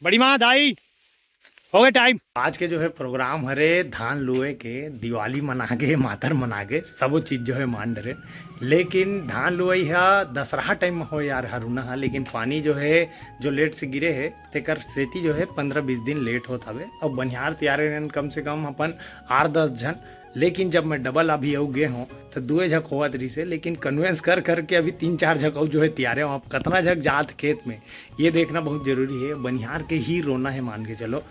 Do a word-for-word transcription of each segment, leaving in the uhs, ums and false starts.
बड़ी माँ, दाई, हो गए टाइम। आज के जो है प्रोग्राम हरे धान लुए के, दिवाली मना के, मातर मना के, सबो चीज जो है मान डरे। लेकिन धान लुआई हा दसरहा टाइम में हो यार, हरुना हा, लेकिन पानी जो है, जो लेट से गिरे है, तेकर सेती जो है पंद्रह बीस दिन लेट होत हवे। अब बनिहार तियारे रहन कम से कम अपन आठ दस झन, लेकिन जब मैं डबल अभी अउ गे हों, तो दुए झक होवत रहिसे, लेकिन कन्वेंस कर करके अभी तीन चार झक अउ जो है तियारे हों। अब कतना झक जात खेत में, ये देखना बहुत जरूरी है। बनिहार के ही रोना है, मान के चलो।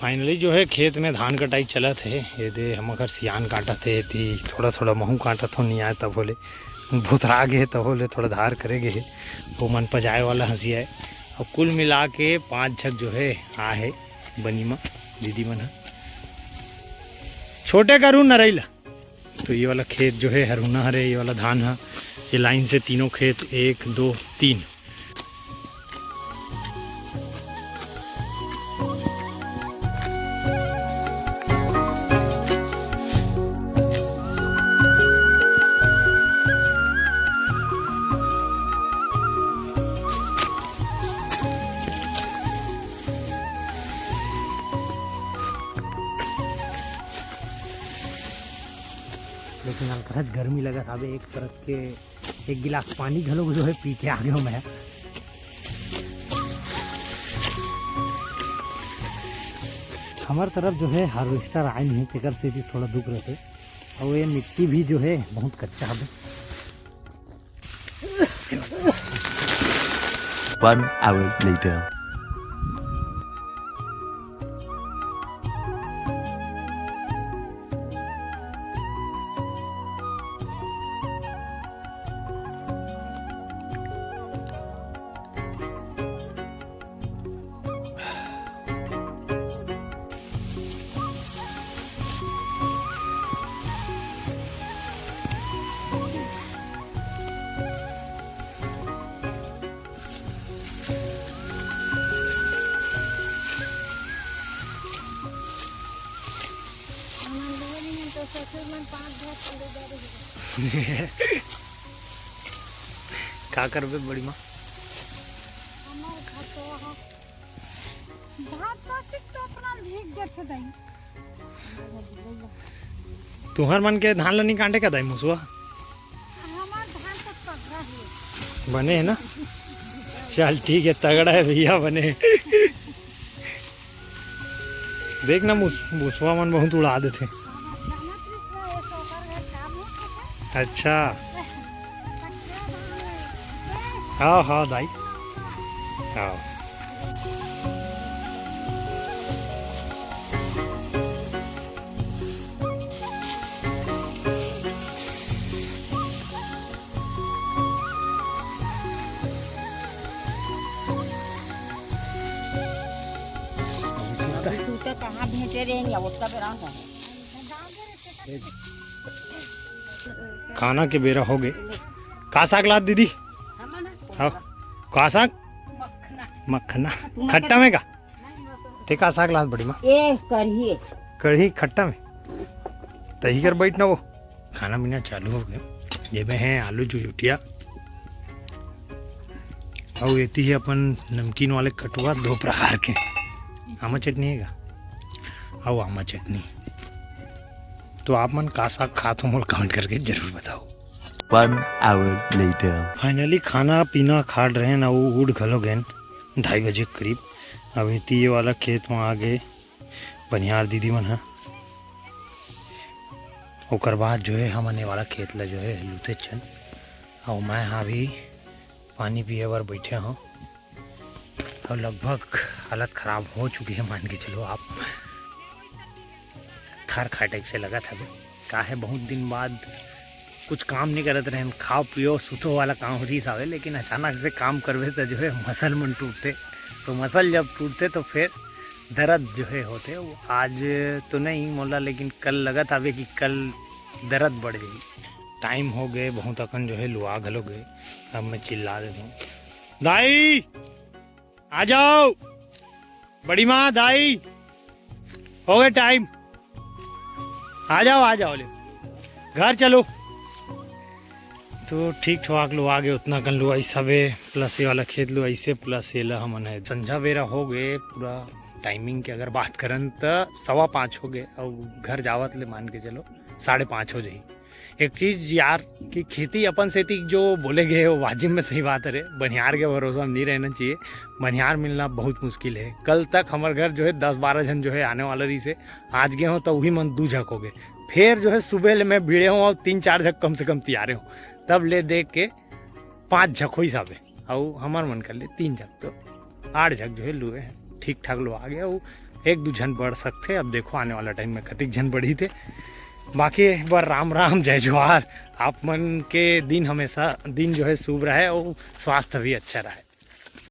फाइनली जो है खेत में धान कटाई चलत है। ये दे हम अगर सियान काटत है, थोड़ा थोड़ा महू काटत हो, नहीं आए तब होले भुतरा गे, तब होले थोड़ा धार करे गे हे। वो मन पजाए वाला हंसी है। और कुल मिला के पाँच झक जो है आ है बनी मा दीदी मन ह। छोटे करू नरई ला। तो ये वाला खेत जो है हरुना हरे, ये वाला धान है, ये लाइन से तीनों खेत, एक, दो, तीन। लेकिन हल्का गर्मी लगत हवे, एक तरफ के एक गिलास पानी घलो जो है पी के आ गयो मैं। हमर तरफ जो है हार्वेस्टर आए नहीं, तेकर से भी थोड़ा दुख रहते। और ये मिट्टी भी जो है बहुत कच्चा हवे। One hour later. हमन दो दिन तो ससुर मन पाँच घर पूरे जा रही है। का करबे बड़ी माँ? हमार घर तो वहाँ धान तो सिर्फ तो अपना भीग जाते दाई। तुहर मन के धान ल नहीं काटे का दाई मुसवा? हमार धान तो पगला है। बने है ना? चल ठीक है, तगड़ा है भैया, बने। देख ना, मुस-, मुसवा मन बहुत उड़ा देथे। अच्छा। हाँ, हाँ, दाई। हाँ। अभी तू तो कहाँ भेजे रहेंगे, उसका बेरा हो। खाना के बेरा हो गए। का साग लात दीदी? हाँ, का साग? मखना। मखना। खट्टा में का? ते का साग लात बड़ी माँ? ए, कढ़ी। कढ़ी खट्टा में? तही कर बैठ ना वो। खाना पीना चालू हो गया। जेमे है आलू जुजुटिया। अउ एती है अपन नमकीन वाले कटुआ दो प्रकार के। आमा चटनी है का? अउ आमा चटनी। तो आप मन का साग खात हो, मोला comment करके जरूर बताओ। One hour later. Finally खाना पीना खा डरेन अउ उठ घलो गेन ढाई बजे के करीब। अब एती ये वाला खेत में आ गए बनिहार दीदी मन ह। ओकर बाद जो है हमन ये वाला खेत ला जो है लूते चन। अउ मैं हा भी पानी पिए बर बैठे हूँ। अउ लगभग हालत खराब हो चुकी है, मान के चलो आप। थर खा टाइप से लगत हवे। का है, बहुत दिन बाद कुछ काम नहीं करत रहेन, खाओ पियो सुतो वाला काम होती सावे, लेकिन अचानक से काम करबे तो जो है मसल मन टूटते। तो मसल जब टूटते तो फिर दर्द जो है होते। वो आज तो नहीं मोला, लेकिन कल लगत हवे कि कल दर्द बढ़ जाई। टाइम हो गए, बहुत अकन जो है लुआ घलो गए। अब मैं चिल्ला देता हूँ, दाई आ जाओ, बड़ी माँ, दाई, हो गए टाइम, आ जाओ, आ जाओ, ले घर चलो। तो ठीक ठाक लुआ गे, उतना कन लुआइस हवे, प्लस ये वाला खेत लुआइस हे, प्लस ये ला हमन है संझा बेरा हो गे। पूरा टाइमिंग के अगर बात करन त सवा पाँच हो गे, अउ घर जावत ले मान के चलो साढ़े पाँच हो जाही। एक चीज यार कि खेती अपन सेती जो बोले गए हे, वो वाजिब में सही बात हरे। बनिहार के भरोसा में नहीं रहना चाहिए, बनिहार मिलना बहुत मुश्किल है। कल तक हमर घर जो है दस बारह झन जो है आने वाला रहिस हे, आज गे हों तो वही मन दू झक हो गए। फिर जो है सुबह ले मैं भिड़े हों और तीन चार झक कम से कम तियारे हों, तब ले देख के पाँच झक होइस हवे, अउ हमर मन कर ले तीन झक, तो आठ झक जो है लुए हैं। ठीक ठाक लुआ गे, अउ एक दू झन बढ़ सकथे। अब देखो आने वाला टाइम में कतिक झन बढ़ी थे। बाकी एक बार राम राम, जय जोहार। आप मन के दिन हमेशा, दिन जो है शुभ रहे और स्वास्थ्य भी अच्छा रहे।